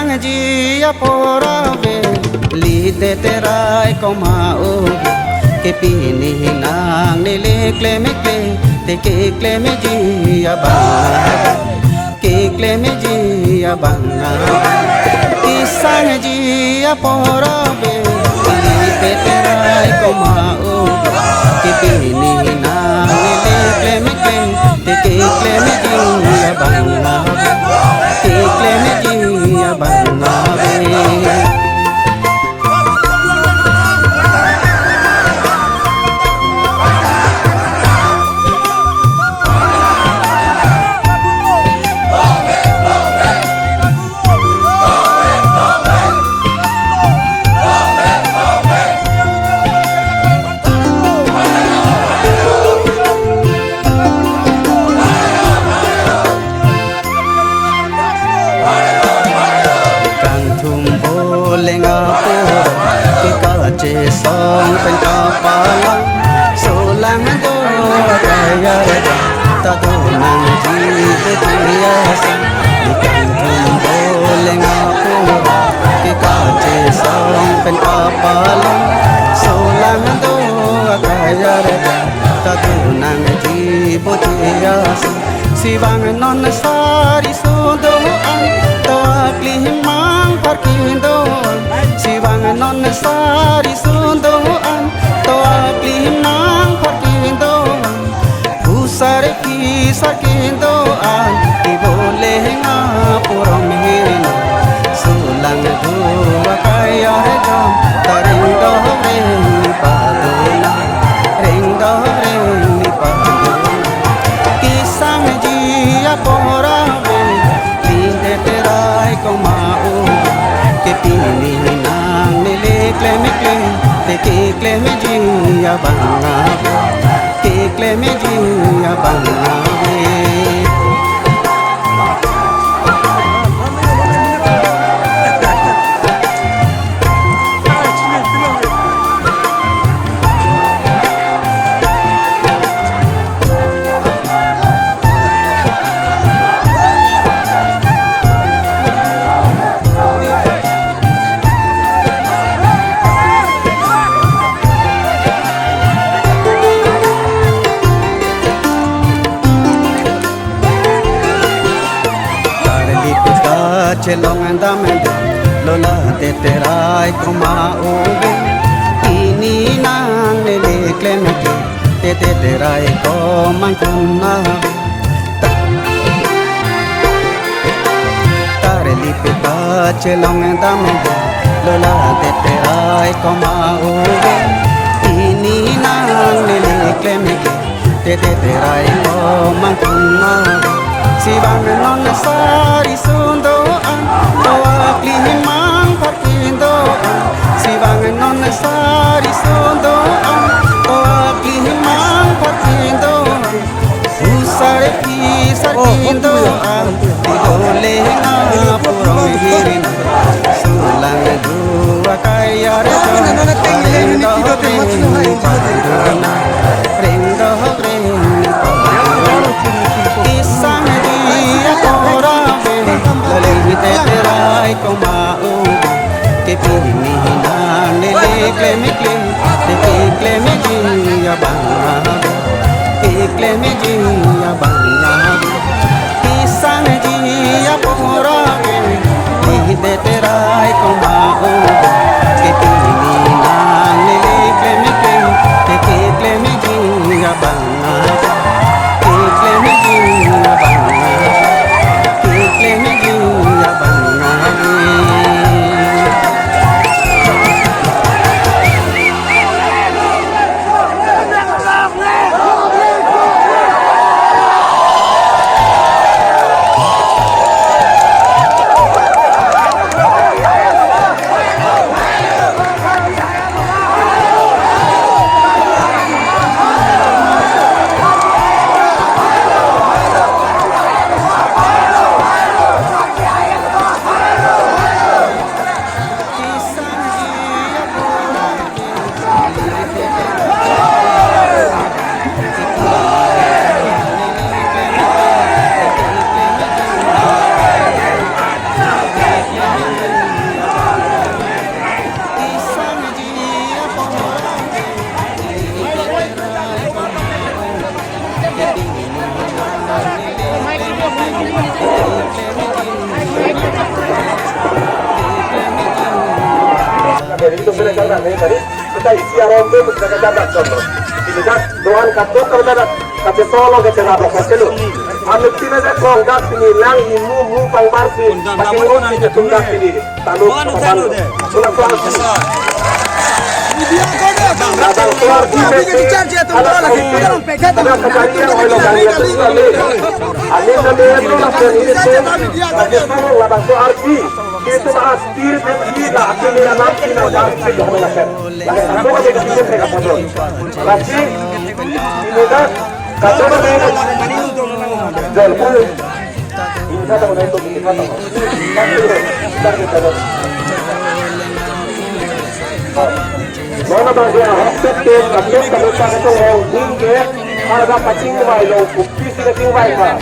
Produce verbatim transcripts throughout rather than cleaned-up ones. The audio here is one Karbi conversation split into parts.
Ji apor ave, lite terai koma o. Ke pini nang neli klemekle, te keklemeji abang. Keklemeji abang. Kesangji apor ave, lite terai koma o. Ke pini nang neli klemekle, te keklemeji abang. Keklemeji abang ave. Kangthum boleng apor, ke kachesong pen kapalang, solang do kaya ta do nangji butiya sa. Kangthum boleng apor, ke kachesong pen kapalang, solang do kaya ta do nangji butiya sa. Si vang non sari sun do-an, to aklimang parkin do-an. Si vang non sari sun do-an, to aklimang parkin do-an. Usar ki sarkin do-an, iboleng apor om hirin. Solang do kaya jom, ta ring do ring paduna. Ring do ring paduna. Kesangji apor ave, lite terai koma o. Ke pini nang neli klemekle, te keklemeji abang ave. Keklemeji abang ave. Karli pika chelong dam, lo lite terai koma o. Pini nang neli klemekle, te te terai koma kuna. Karli pika chelong dam, lo lite terai koma o. Pini nang neli klemekle, te te terai koma kuna. Si vang non sari sun do-an, to aklimang parkin do-an. Si vang non sari sun do-an, to aklimang parkin do-an. Usar ki sarkin do-an, iboleng apor om hirin. Solang do kaya jom, ta ring do ring paduna. Ring do ring paduna. Kesangji apor ave, lite terai koma o. Ke pini nang neli klemekle, te keklemeji abang ave. Keklemeji abang ave. Kesangji apor ave, lite terai koma o. Ke pini nang neli klemekle, te keklemeji abang ave. Keklemeji abang ave. Keklemeji abang ave. Jadi itu sudah kami tadi kita isi alam itu sudah kita baca. Ini kan doan katok kalau ada kacesolo kacena apa kacelu. Amit tina aja kong dak pini lang imu mu pangbarsi. Makin roti ketum dak pini. Tanu kapan. Sudah kuat. Labang suar di P P. Ada kejadian oleh kami itu kami. Amin dan dia itu lah dan ini tuh. Kami suruh labang suar di. Itu lah spirit dan di lah akhirnya nanti nanti nanti. Lagi satu aja kita bisa kapan. Lagi ini dah. Kacau dah. Jual pun. Mana bagi ahok tet tet, tapi kalau tak itu orang tinggi, harga pacing mai lo, kopi sih kacing mai pa,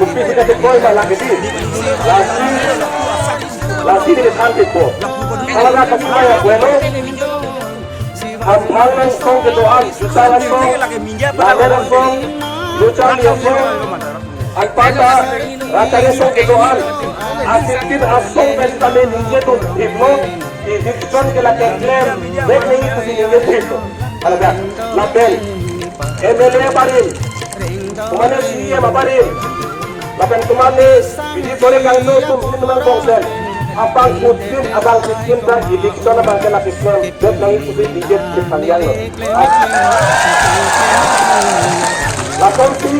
kopi sih kacing koi ma lagi di, lagi, lagi di kan itu, kalau tak kacing mai ya, bueno. Hamphang langsung kedoan, juta langsung, lame langsung, luchang langsung, anpata, rata langsung kedoan, asitin asung pen kami ningje tum hipno, eviction ke lake klem, nek ningje tum ningje tum hipno. Alaga, lapen, M L A barim, kumane C E M abarim, lapen kumane, bidi sore kangno tum, tum nang bongsen, apang kutin, abang kutin, dan eviction abang ke lake klem, nek ningje tum ningje tum panjang lo. Lason si,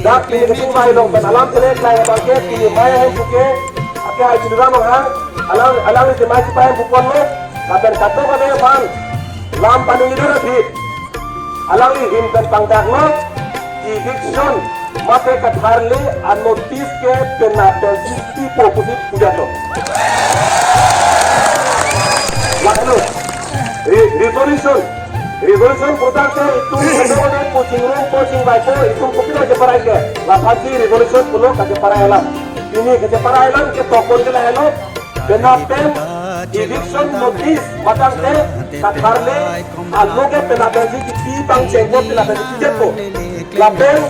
dak pini kacing mai long pen alam tele klai abang ke, pini mai ahem puke, ake hai pini ram ang, alang, alang si mai si pai hem pukon lo, lapen katok ade aphan, lam paning idur aphit, alangli ahin pen pangdak lo, eviction, mate katharle, anotice ke, penalty, tipo pusi puja lo. Lalu, Re-, resolution. Resolution putar ke itum putar ke coaching room, coaching by po, itum kopi lo keparai ke. Lapansi resolution pulo kacheparai alam. Ini kacheparai alam ke tokon ke lahelo. Kenapen eviction notice matang ke katharle aloke penapensi kipi pangchengpo penapensi kijepo. Lapen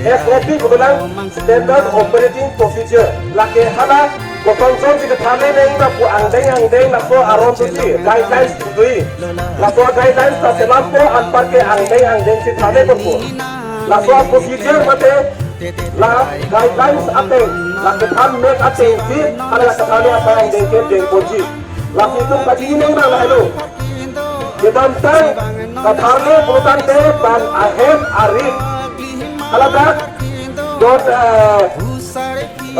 S O P kebetulan Standard Operating Procedure. Lake hala kosonson si ketharle neng na pu angdeng angdeng laso aron tusi guidelines tusi. Laso guidelines ta selam po anpar ke angdeng angdeng si tharle po. Laso procedure mate la guidelines ateng, la kethan mek ateng si hala la ketharle asai angdeng ke dengponji. Lasi itum kaji neng nang lahelo. Kedamtang katharle pulotangte ban ahem arit. Haladak dot, eh,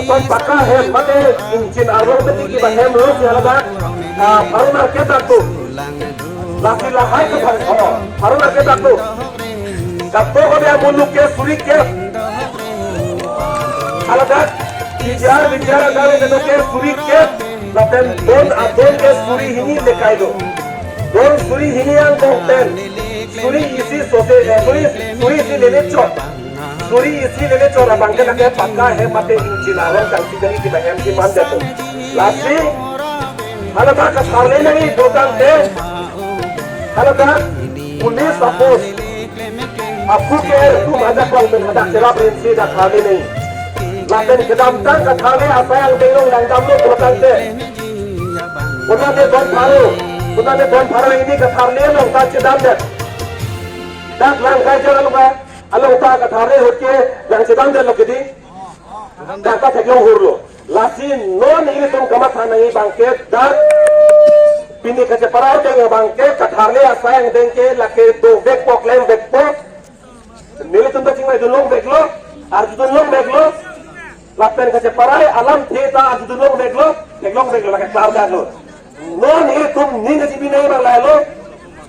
ton paka hem mate ingjin arlo mati kiba hem lo si haladak, ah, pharo market dak tu. Lasi lahai kethang, oh, pharo market dak tu. Kato kode amuluk ke suri ke. Haladak, bijar, bijar, agak itu ke suri ke. Lapen don adon ke suri hini lekai do. Don suri hini angbong pen. Suri isi sose, eh, suri, suri isi lele chok. Suri isi lele chok abang ke lake paka hem mate ingjin arlo tangsi dari kiba hem si man jatuh. Lasi, haladak katharle nangji pulotangte. Haladak, police apos. Aphu ke tum ajak kong pen hadak cherap rinsi dak kami ni. Lapen kedamtang katharle asai angdeng along langdamlo pulotangte. Konane don pharo, konane don pharo hini katharle along ta chedamdet. Dak lang kai jar along ka, along ta katharle ahut ke lang chedamdet lo kedi. Dak ta theklong hurlo. Lasi non ilitum kamatha nangji abang ke dak pini kacheparai ateng abang ke katharle asai angdeng ke lake dovekpo klemvekpo. Nelitum ta chingvai dunlongveklo, arjudunlongveklo. Lapen kacheparai alamthe ta arjudunlongveklo, theklongveklo lake klar daklo. Non itum ning kachibi nangji abang lahelo,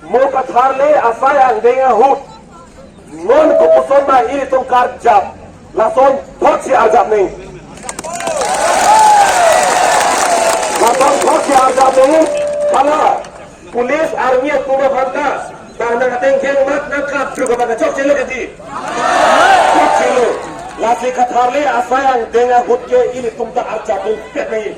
mo katharle asai angdeng ahut. Non kopuson ma itum karjap, lason thotsi arjap nangji. Lason thotsi arjap nangji, hala, police, army atum aphan ta, ta nang ateng keng mat nang kap truk abang chokchelo kedi. Chokchelo, lasi katharle asai angdeng ahut ke ilitum ta arjap nangji pet nangji.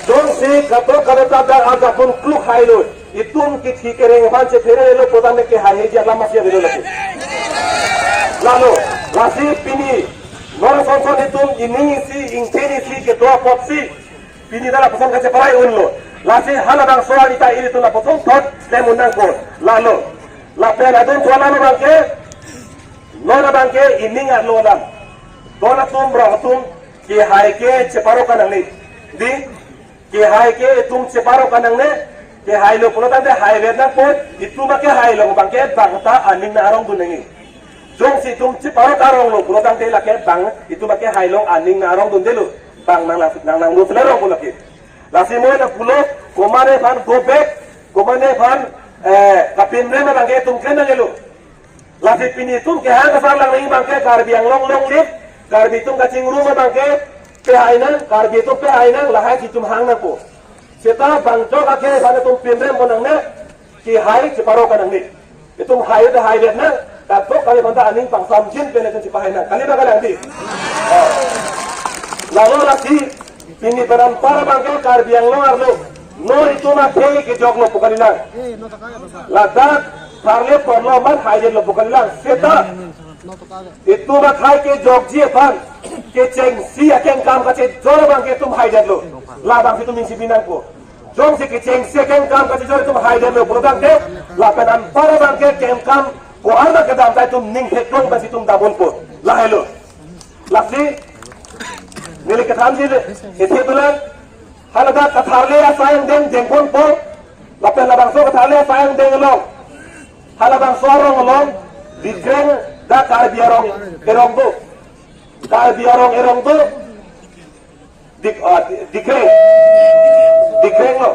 Jongsi katok katok ta arjap pon kluk hailo. Itum kithi kereng aphan chephere lo pulotangte kehaiheji alam masi avelo lake. Lalo, la Lasi pini non ason son itum ining isi, ingthin isi kedo apotsi pini dak lapuson kacheparai unlo. Lasi halabangso arni ta ilitum lapuson thot klem un nangpo. Lalo. Lapen adun tuala abangke, non abangke ining arlo alam. Don atum, rong atum, kehai ke cheparo kanangne. Di, kehai ke itum cheparo kanangne. Kehailo pulo tangte haiver nangpo, itum akehailong abangke bang ta aning nang arong dun nangji. Jongsi itum cheparo karonglo pulo tangte lake bang itum akehailong aning nang arong dundelo. Bang nang lang, nang nang dun selerong pulo ke. Lasi mo na pulo, komatne aphan go back, komatne aphan, eh, kapinrem abangke itum klem nangjilo. Lasi pini itum kehang asar lang nangji abangke Karbi Anglong long live, Karbi atum kachingrum abangke pehai nang, Karbi atum pehai nang, lahai si itum hang nangpo. Seta bang jok ake aphan itum pinrem pon nangne, kehai cheparo kanangne. Itum hai ta haidet nang, kadokave aphanta aning pangsamjin pen itum chepahai nang. Kali ba kalang di? Oh. Lalo lasi, pini pen anpar abangke Karbi Anglong arlo, non itum akhei kejoklo pu kalilang. Ladak tharle porlo amat haidetlo pu kalilang. Seta itum akhei kejokji aphan, kechengsi akengkam kachejor abangke itum haidetlo. Labangsi itum ningsipi nangpo. Jongsi kechengsi akengkam kachejor itum haidetlo pulo tangte, lapen anpar abangke kengkam ko-an kedam ta itum ning theklong pensi itum dam unpo. Lahelo. Lasi, neli kethanji le, isi tulang, haladak katharle asai angdeng dengponpo, lapen labangso katharle asai angdeng along, halabangso arong along, Dikreng dak Karbi arong erong do. Karbi arong erong do. Dik, ah, di-, Dikreng. Dikreng lo.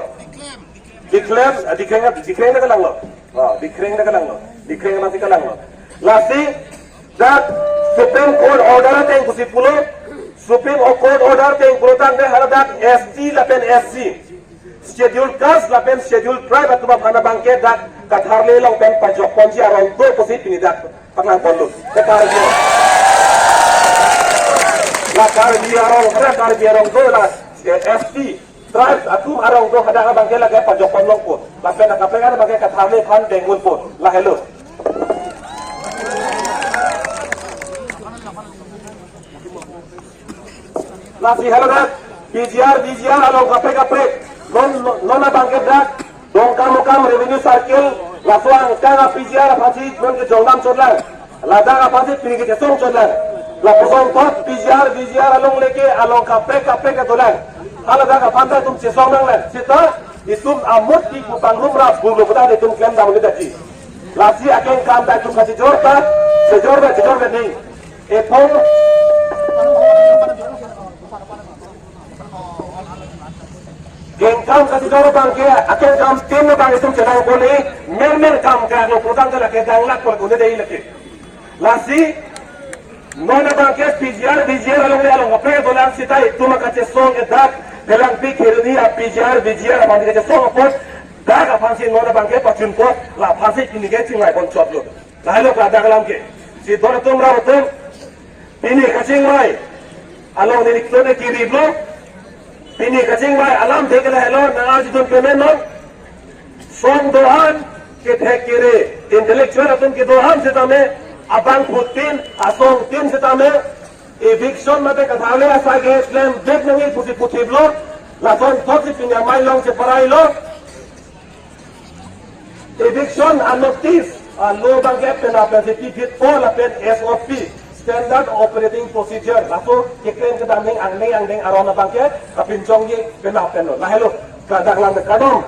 Diklem, ah, Dikreng, Dikreng na kalanglo. Ah, Dikreng na kalanglo. Dikreng masih kalanglo. Lasi, dak Supreme Court order ateng pusi pulo, Supreme Court order ateng pulo tangte haladak S T lapen S C, Schedule Caste lapen Schedule Tribe atum aphan abangke dak katharle along pen pajok ponji arong do pusi pini dak paklang ponlo. Ke Karbi. La Karbi arong, la Karbi arong do la, eh, S T, tribes atum arong do hadak abangke lake pajok pon longpo. Lapen kaprek abangke katharle aphan deng unpo. Lahelo. Lasi haladak P G R, V G R along kaprek kaprek. Non, non abangke dak Dongkamukam Revenue Circle, laso angkang a-P G R aphansi non kejongdam chotlang. Ladak aphansi pini kechesong chotlang. Lapuson thot P G R, V G R along leke along kaprek kaprek kedolang. Haladak aphan ta itum chesong nanglang. Seta itum amut ti kupang rum ra bulu puta itum klem dam ni tadi. Lasi akengkam ta itum kachejor ta, chejor ta, chejor ta ni. Epong kengkam kachejor abangke, akengkam tin abang itum chedang koni, mermer kam kanglo putang ke lake dang lak kol kone dei lake. Lasi, non abangke P G R, V G R along le along kaprek dolang seta itum akachesong ke dak, Phelangpi Kheroni a-P G R, V G R abangke kachesong apot, dak aphansi non abangke pachunpo, la aphansi pini ke chinglai pon chotlo. Lahelo ka dak alam ke. Si don atum rong atum. Pini kachingvai along neli klone kiriblo. Pini kachingvai alam thek lahelo nang arjudun pemen non. Song do-an kethek kere intellectual atum kedo-an setame abangphu tin asong tin setame eviction mate katharle asai ke klem vek nangji pusi puthiplo. Lason thotsi pini amei along cheparailo. Eviction a-notice, a-law abangke pen apen si pipit po lapen S O P, Standard Operating Procedure, laso keklem kedam ning angdeng angdeng aron abangke kapinchongji pen apenlo. Lahelo, kadak lang kadom.